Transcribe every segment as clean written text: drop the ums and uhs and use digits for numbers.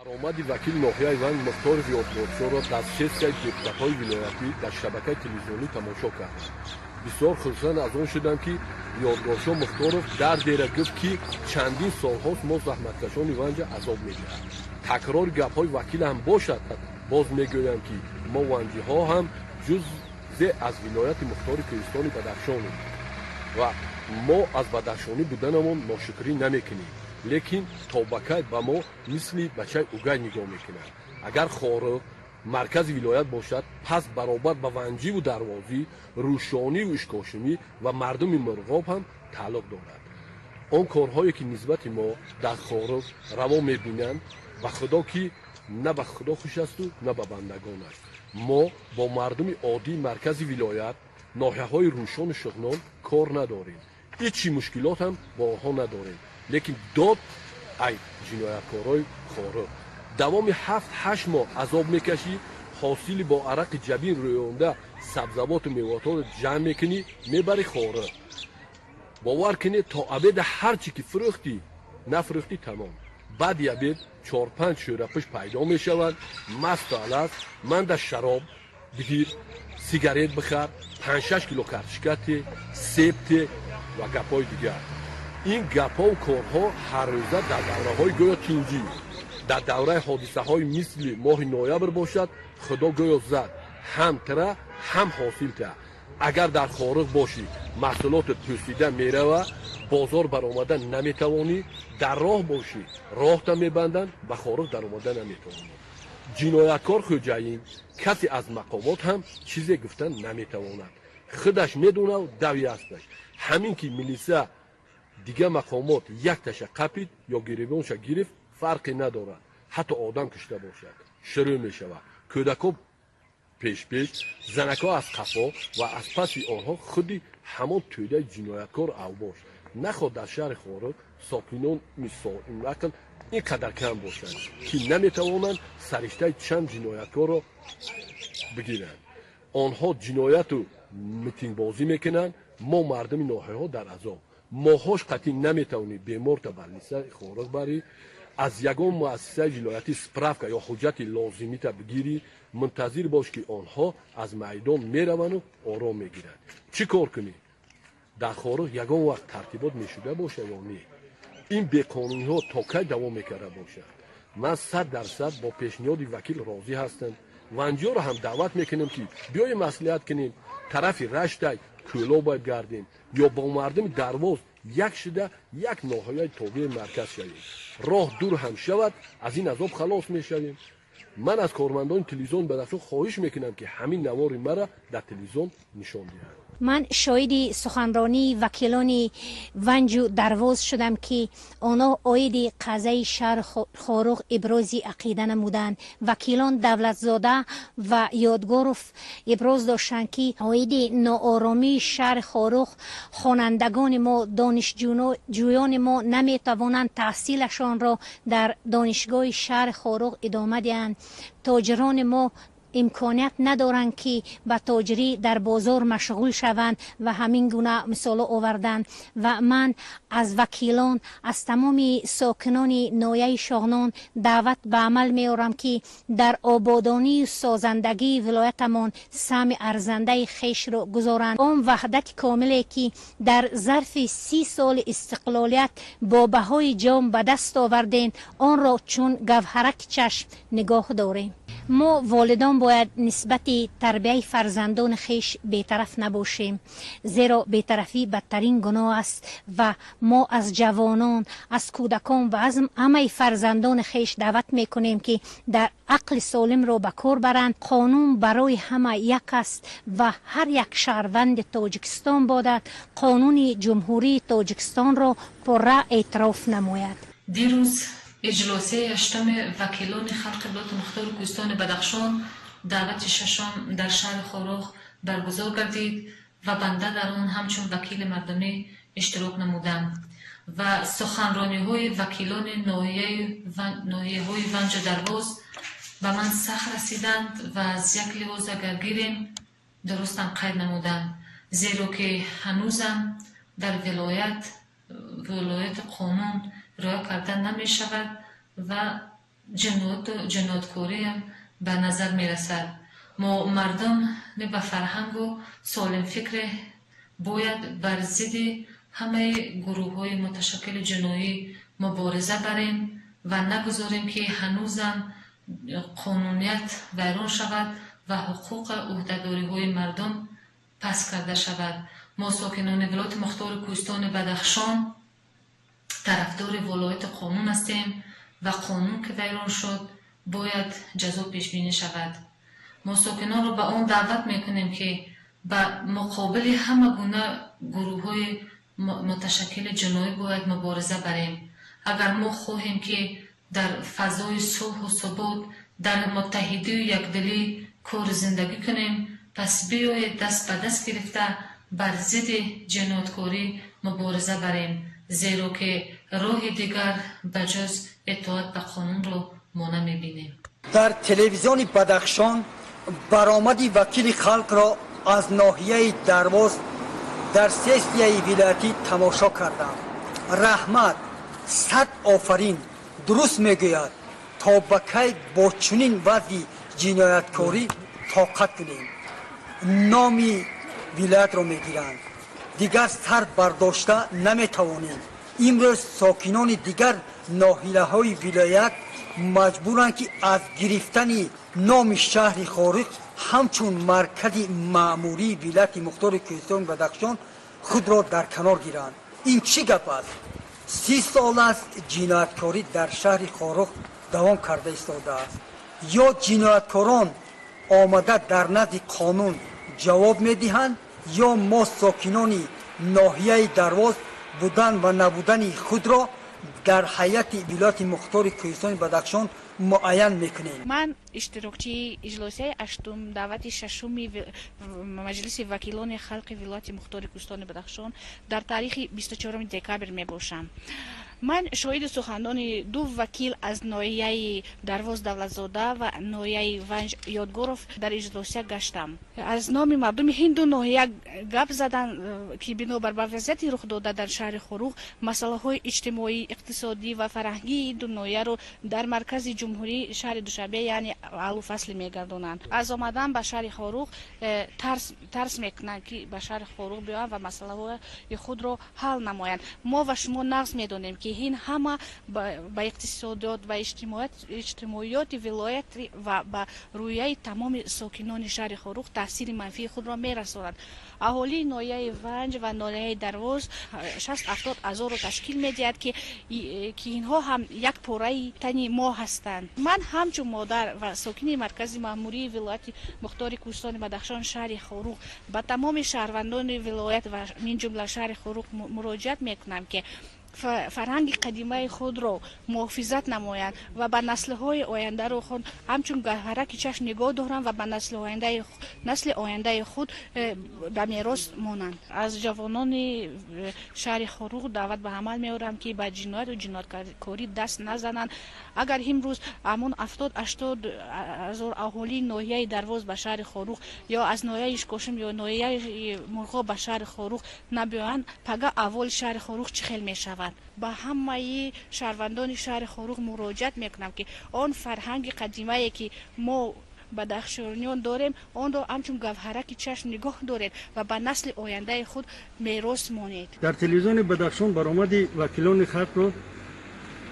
Баромади вакили ноҳияи Ванҷ Мухторов Ёдгоршоро дар сессияи депутатҳои вилоятӣ дар шабакаи телевизионӣ тамошо кардам. Бисёр хурсанд аз он шудам, ки Ёдгоршо Мухторов дар дера гуфт, ки чандин солҳост мо заҳматкашони Ванҷа азоб медиҳад. Такрори гапҳои вакил ҳам бошад, боз мегӯям, ки мо ванҷиҳо ҳам ҷузъе аз вилояти мухтори кӯҳистони Бадахшонем ва мо аз бадахшонӣ буданамон ношукрӣ намекунем, лекин то ба кай ба мо мисли бачаи угай нигоҳ мекунанд? Агар Хоруғ маркази вилоят бошад, пас баробар ба Ванҷиву Дарвозӣ, Рӯшониву Ишкошимӣ ва мардуми Мурғоб ҳам тааллуқ дорад. Он корҳое, ки нисбати мо дар Хоруғ раво мебинанд, ба Худо ки на ба Худо хуш асту, на ба бандагонаш. Мо бо мардуми оддии маркази вилоят, ноҳияҳои Рӯшону Шуғнон кор надорем, ҳеҷ чӣ мушкилот ҳам бо онҳо надорем, лекин дод ай ҷинояткорҳои Хоруғ. Давоми 7-8 моҳ азоб мекашӣ, ҳосили бо арақи ҷабин рӯёнда сабзавоту меваотро ҷамъ мекунӣ, мебарӣ Хоруғ. Бовар кунед, то обеда ҳар чӣ ки фурӯхтӣ, нафурӯхтӣ, тамом. Баъди обед чор-панҷ шӯрапӯш пайдо мешаванд, масту алас: манда шароб бигир, сигарет бихар, 5-6 кило картишка те, себ те ва гапҳои дигар. Ин гапҳову корҳо ҳаррӯза дар давраҳои гӯё тинҷӣ, дар давраи ҳодисаҳои мисли моҳи ноябр бошад, Худо гӯё зад ҳам тира, ҳам ҳосилта. Агар дар Хоруғ бошӣ, маҳсулотат пӯсида мерава, бозор баромада наметавонӣ, дар роҳ бошӣ, роҳта мебанданд, ба Хоруғ даромада наметавонӣ. Ҷинояткор хӯҷаин, касе аз мақомот ҳам чизе гуфта наметавонад, худаш медонав дави асташ. Ҳамин ки милиса, дигар мақомот якташа қапид ё гиребонша гирифт, фарқе надорад, ҳатто одам кушта бошад, шурӯъ мешавад. Кӯдакҳо пешпеш, занакҳо аз қафо ва аз паси онҳо худи ҳамон тӯдаи ҷинояткор авбош. Нахоҳ дар шаҳри Хоруғ сокинони соҳибақл ин қадар кам бошанд, ки наметавонанд сариштаи чанд ҷинояткорро бигиранд. Онҳо ҷинояту митингбозӣ мекунанд, мо мардуми ноҳияҳо дар азоб. Моҳош қатъӣ наметавонӣ беморта больницаи Хоруғ барӣ, аз ягон муассисаи вилоятӣ справка ё ҳуҷҷати лозимита бигирӣ. Мунтазир бош, ки онҳо аз майдон мераванду ором мегиранд. Чӣ кор кунӣ? Дар Хоруғ ягон вақт тартибот мешуда бошад ё не? Ин беқонуниҳо то кай давом мекарда бошад? Ман 100% бо пешниҳоди вакил розӣ ҳастам. Ванҷиёро ҳам даъват мекунем, ки биёем, маслиҳат кунем, тарафи Раштай, Кӯлоб бояд гардем ё бо мардуми Дарвоз як шуда, як ноҳияи тобеи марказ шавем. Роҳ дур ҳам шавад, аз ин азоб халос мешавем. Ман аз кормандони телевизиони Бадахшон хоҳиш мекунам, ки ҳамин навори мара дар телевизион нишон диҳанд. Ман шоҳиди суханронии вакилони Ванҷу Дарвоз шудам, ки онҳо оиди қазияи шаҳри Хоруғ ибрози ақида намуданд. Вакилон Давлатзода ва Ёдгоров иброз доштанд, ки оиди нооромии шаҳри Хоруғ хонандагони мо, донишҷӯёни мо наметавонанд таҳсилашонро дар донишгоҳи шаҳри Хоруғ идома диҳанд, тоҷирони мо имконият надоранд, ки ба тоҷирӣ дар бозор машғул шаванд ва ҳамин гуна мисолҳо оварданд. Ва ман аз вакилон, аз тамоми сокинони ноҳияи Шоғнон даъват ба амал меорам, ки дар ободонию созандагии вилоятамон саҳми арзандаи хешро гузоранд. Он ваҳдати комиле, ки дар зарфи 30 соли истиқлолият бо баҳои ҷон ба даст овардем, онро чун гавҳараки чашм нигоҳ дорем. Мо волидон бояд нисбати тарбияи фарзандони хеш бетараф набошем, зеро бетарафӣ бадтарин гуноҳ аст. Ва мо аз ҷавонон, аз кӯдакон ва аз ҳамаи фарзандони хеш даъват мекунем, ки дар ақли солимро ба кор баранд. Қонун барои ҳама як аст ва ҳар як шаҳрванди Тоҷикистон бояд қонуни Ҷумҳурии Тоҷикистонро пурра эътироф намояд. Дирӯз иҷлосияи ҳаштами вакилони халқи вилояти мухтори кӯҳистони Бадахшон даъвати шашум дар шаҳри Хоруғ баргузор гардид ва банда дар он ҳамчун вакили мардумӣ иштирок намудам ва суханрониҳои вакилони ноҳияҳои Ванҷу Дарвоз ба ман сахт расиданд ва аз як лиҳоз агар гирем, дурустам қайд намуданд, зеро ки ҳанӯзам дар вилоят вилояти қонун риоя карда намешавад ва ҷинояткорӣ ба назар мерасад. Мо мардум ба фарҳангу солимфикре бояд бар зидди ҳамаи гурӯҳҳои муташаккили ҷиноӣ мубориза барем ва нагузорем, ки ҳанӯзам қонуният вайрон шавад ва ҳуқуқу ӯҳдадориҳои мардум паст карда шавад. Мо сокинони вилояти мухтори кӯҳистони Бадахшон тарафдори волояти қонун ҳастем ва қонун ки вайрон шуд, бояд ҷазо пешбинӣ шавад. Мо сокинонро ба он даъват мекунем, ки ба муқобили ҳама гуна гурӯҳҳои муташаккили ҷиноӣ бояд мубориза барем. Агар мо хоҳем, ки дар фазои сулҳу субот, дар муттаҳидию якдилӣ кору зиндагӣ кунем, пас биёед даст ба даст гирифта бар зидди ҷинояткорӣ мубориза барем, зеро ки роҳи дигар ба ҷуз итоат ба қонунро мо намебинем. Дар телевизиони Бадахшон баромади вакили халқро аз ноҳияи Дарвоз дар сессияи вилоятӣ тамошо кардам. Раҳмат, сад офарин, дуруст мегӯяд. То ба кай бо чунин вазъи ҷинояткорӣ тоқат кунем? Номи вилоятро мегиранд, дигар сар бардошта наметавонем. Имрӯз сокинони дигар ноҳияҳои вилоят маҷбуранд, ки аз гирифтани номи шаҳри Хоруғ ҳамчун маркази маъмурии вилояти мухтори кӯҳистони Бадахшон худро дар канор гиранд. Ин чӣ гап аст? 30 сол аст ҷинояткорӣ дар шаҳри Хоруғ давом карда истодааст. Ё ҷинояткорон омада дар назди қонун ҷавоб медиҳанд, ё мо сокинони ноҳияи Дарвоз будан ва набудани худро дар ҳайати вилояти мухтори кӯҳистони Бадахшон муайян мекунем. Ман иштирокчии иҷлосияи ҳаштум даъвати шашуми Маҷлиси вакилони халқи вилояти мухтори кӯҳистони Бадахшон дар таърихи 24 декабр мебошам. Ман шоҳиди суханони ду вакил аз ноҳияи Дарвоз Давлатзода ва ноҳияи Ванҷ Ёдгоров дар иҷлосия гаштам. Аз номи мардуми ҳин ду ноҳия гап задан, ки бинобар ба вазъияти рухдода дар шаҳри Хоруғ масъалаҳои иҷтимоӣ, иқтисодӣ ва фарҳангии ин ду ноҳияро дар маркази ҷумҳурӣ, шаҳри Душанбе, яъне ҳаллу фасл мегардонанд. Аз омадан ба шаҳри Хоруғ тарс мекунанд, ки ба шаҳри Хоруғ биёянд ва масъалаҳои худро ҳал намоянд. Мо ва шумо нағз медонем, ки ин ҳама ба иқтисодиёт ва иҷтимоиёти вилоят ва ба рӯҳияи тамоми сокинони шаҳри Хоруғ таъсири манфии худро мерасонад. Аҳолии ноҳияи Ванҷ ва ноҳияи Дарвоз 60-70 ҳазорро ташкил медиҳад, ки инҳо ҳам як пораи тани мо ҳастанд. Ман ҳамчун модар ва сокини маркази маъмурии вилояти мухтори кӯҳистони Бадахшон, шаҳри Хоруғ, ба тамоми шаҳрвандони вилоят ва мин ҷумла шаҳри Хоруғ муроҷиат мекунам, ки фарҳанги қадимаи худро муҳофизат намоянд ва ба наслҳои ояндаро худ ҳамчун гавҳараки чашм нигоҳ доранд ва ба насли ояндаи худ ба мерос монанд. Аз ҷавонони шаҳри Хоруғ даъват ба амал меорам, ки ба ҷинояту ҷинояткорӣ даст назананд. Агар имрӯз ҳамон 70-80 ҳазор аҳолии ноҳияи Дарвоз ба шаҳри Хоруғ ё аз ноҳияи Ишкошим ё ноҳияи Мурғоб ба шаҳри Хоруғ набиёянд, пага аҳволи шаҳри Хоруғ чӣ хел мешавад? Ба ҳамаи шаҳрвандони шаҳри Хоруғ муроҷиат мекунам, ки он фарҳанги қадимае, ки мо бадахшониён дорем, онро ҳамчун гавҳараки чашм нигоҳ доред ва ба насли ояндаи худ мерос монед. Дар телевизиони Бадахшон баромади вакилони халқро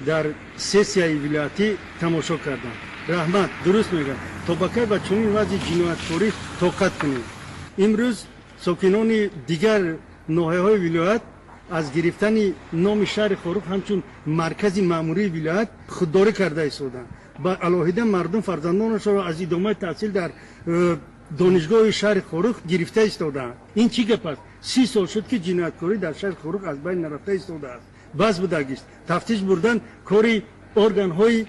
дар сессияи вилоятӣ тамошо кардам. Раҳмат, дуруст мегӯяд. То ба кай ба чунин вазъи ҷинояткорӣ тоқат кунем? Имрӯз сокинони дигар ноҳияҳои вилоят аз гирифтани номи шаҳри Хоруғ ҳамчун маркази маъмурии вилоят худдорӣ карда истоданд. Ба алоҳида мардум фарзандонашонро аз идомаи таҳсил дар донишгоҳи шаҳри Хоруғ гирифта истодаанд. Ин чӣ гап аст? 30 сол шуд, ки ҷинояткорӣ дар шаҳри Хоруғ аз байн нарафта истодааст. Бас будагист. Тафтиш бурдан кори органҳои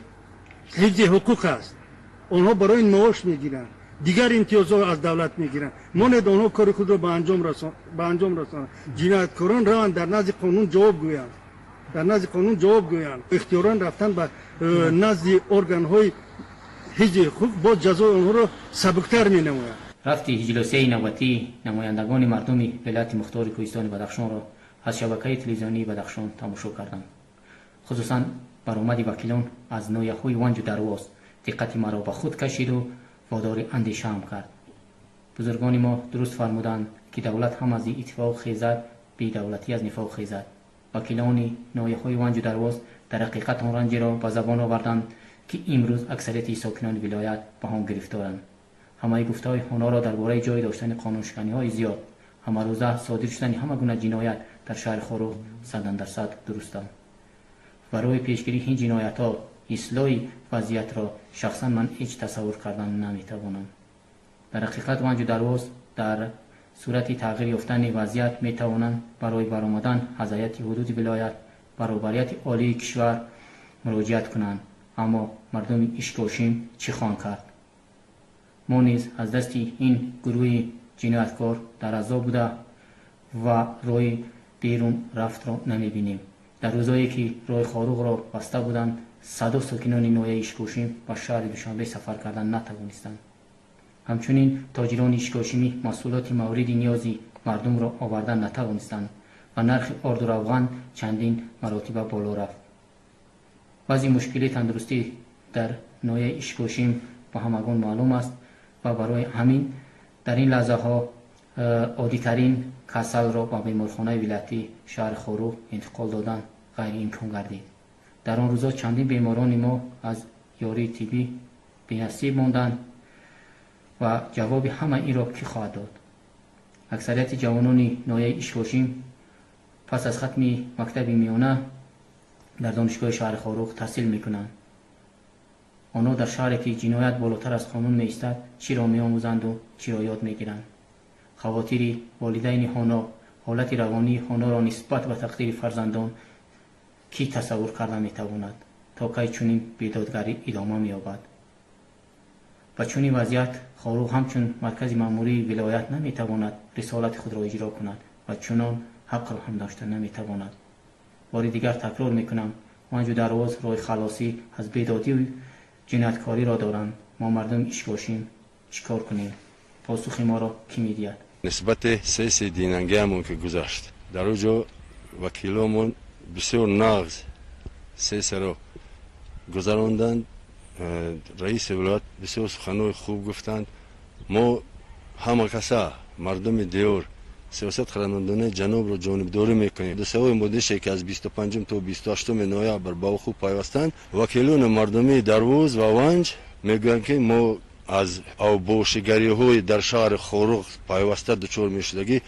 ҳифзи ҳуқуқ аст. Онҳо барои маош мегиранд, дигар имтиёзҳо аз давлат мегиранд. Монед онҳо кори худро ба анҷом расонанд. Ҷинояткорон раванд, дар назди қонун ҷавоб гӯянд, дар назди қонун ҷавоб гӯянд. Ихтиёран рафтан ба назди органҳои ҳифзи ҳуқуқ боз ҷазои онҳоро сабуктар менамояд. Рафти иҷлосияи навбатии намояндагони мардуми вилояти мухтори кӯҳистони Бадахшонро аз шабакаи телевизионии Бадахшон тамошо кардам. Хусусан Баромади вакилон аз ноҳияҳои Ванҷу Дарвоз диққати маро ба худ кашиду водори андешаам кард. Бузургони мо дуруст фармуданд, ки давлат ҳам аз иттифоқ хезад, бедавлатӣ аз нифоқ хезад. Вакилони ноҳияҳои Ванҷу Дарвоз дар ҳақиқат он ранҷиро ба забон оварданд, ки имрӯз аксарияти сокинони вилоят ба он гирифторанд. Ҳамаи гуфтаҳои онҳоро дар бораи ҷой доштани қонуншиканиҳои зиёд, ҳамарӯза содир шудани ҳама гуна ҷиноят дар шаҳри Хоруғ 100% дурустанд. Барои пешгирии ин ҷиноятҳо ислоҳи вазъиятро шахсан ман ҳеҷ тасаввур кардан наметавонам. Дар ҳақиқат Ванҷу Дарвоз дар сурати тағйир ёфтани вазъият метавонанд барои баромадан аз ҳайати ҳудуди вилоят ба роҳбарияти олии кишвар муроҷиат кунанд. Аммо мардуми Ишкошим чӣ хоҳанд кард? Мо низ аз дасти ин гурӯҳи ҷинояткор дар азоб буда ва роҳи берун рафтро намебинем. Дар рӯзое ки роҳи Хоруғро баста буданд, садо сокинони ноҳияи Ишкошим ба шаҳри Душанбе сафар кардан натавонистанд. Ҳамчунин тоҷирони Ишкошимӣ маҳсулоти мавриди ниёзи мардумро овардан натавонистанд ва нархи орду равған чандин маротиба боло рафт. Вазъи мушкили тандурустӣ дар ноҳияи Ишкошим ба ҳамагон маълум аст ва барои ҳамин дар ин лаҳзаҳо оддитарин касалро ба беморхонаи вилоятии шаҳри Хоруғ интиқол додан ғайриимкон гардид. Дар он рӯзо чандин беморони мо аз ёрии тиббӣ бенасиб монданд ва ҷавоби ҳама инро кӣ хоҳад дод? Аксарияти ҷавонони ноҳияи Ишкошим пас аз хатми мактаби миёна дар донишгоҳи шаҳри Хоруғ таҳсил мекунанд. Онҳо дар шаҳре ки ҷиноят болотар аз қонун меистад, чиро меомӯзанду чиро ёд мегиранд? Хавотири волидайни онҳо, ҳолати равонии онҳоро нисбат ба тақдири фарзандон кӣ тасаввур карда метавонад? То кай чунин бедодгарӣ идома меёбад? Ба чунин вазъият Хоруғ ҳамчун маркази маъмурии вилоят наметавонад рисолати худро иҷро кунад ва чунон ҳақро ҳам дошта наметавонад. Бори дигар такрор мекунам, Ванҷу Дарвоз роҳи халосӣ аз бедодию ҷинояткориро доранд. Мо мардуми Ишкошим чӣ кор кунем? Посухи моро кӣ медиҳад? Нисбати сессияи динангиамон ки гузашт, дар он ҷо вакиломон бисёр нағз сессияро гузаронданд. Раиси вилоят бисёр суханҳои хуб гуфтанд. Мо ҳама каса мардуми диёр сиёсат хирадмандонаи ҷанобро ҷонибдорӣ мекунем. Дусавои муддише ки аз 25 то 28 ноябр ба вуқӯъ пайвастанд, вакилони мардумии Дарвоз ва Ванҷ мегӯянд, ки мо аз авбошигариҳои дар шаҳри Хоруғ пайваста дучор мешудагӣ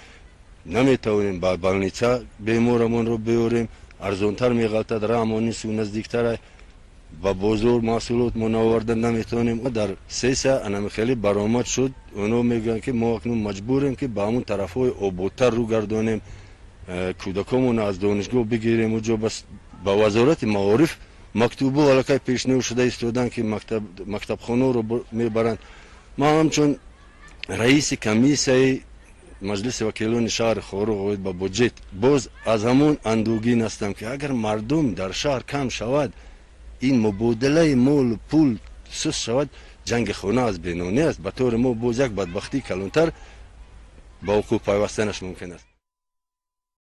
наметавонем ба больница беморамонро биёрем, арзонтар меғалтад, раҳмон нису наздиктара, ба бозор маҳсулот мо наоварда наметавонем. Дар сессия анами хеле баромад шуд. Онҳо мегӯянд, ки мо акнун маҷбурем, ки ба ҳамун тарафҳои ободтар рӯ гардонем, кӯдакомонро аз донишгоҳ бигирем. Уҷо ба вазорати маориф мактубу аллакай пешниҳод шуда истоданд, ки мактабхонаро мебаранд. Ман ҳамчун раиси комиссияи маҷлиси вакилони шаҳри Хоруғ оид ба буҷет боз аз ҳамон андӯгин ҳастам, ки агар мардум дар шаҳр кам шавад, ин мубодилаи молу пул суст шавад, ҷанги хона аз бенонӣ аст. Ба таври мо боз як бадбахтии калонтар ба ҳуқуқ пайвастанаш мумкин аст.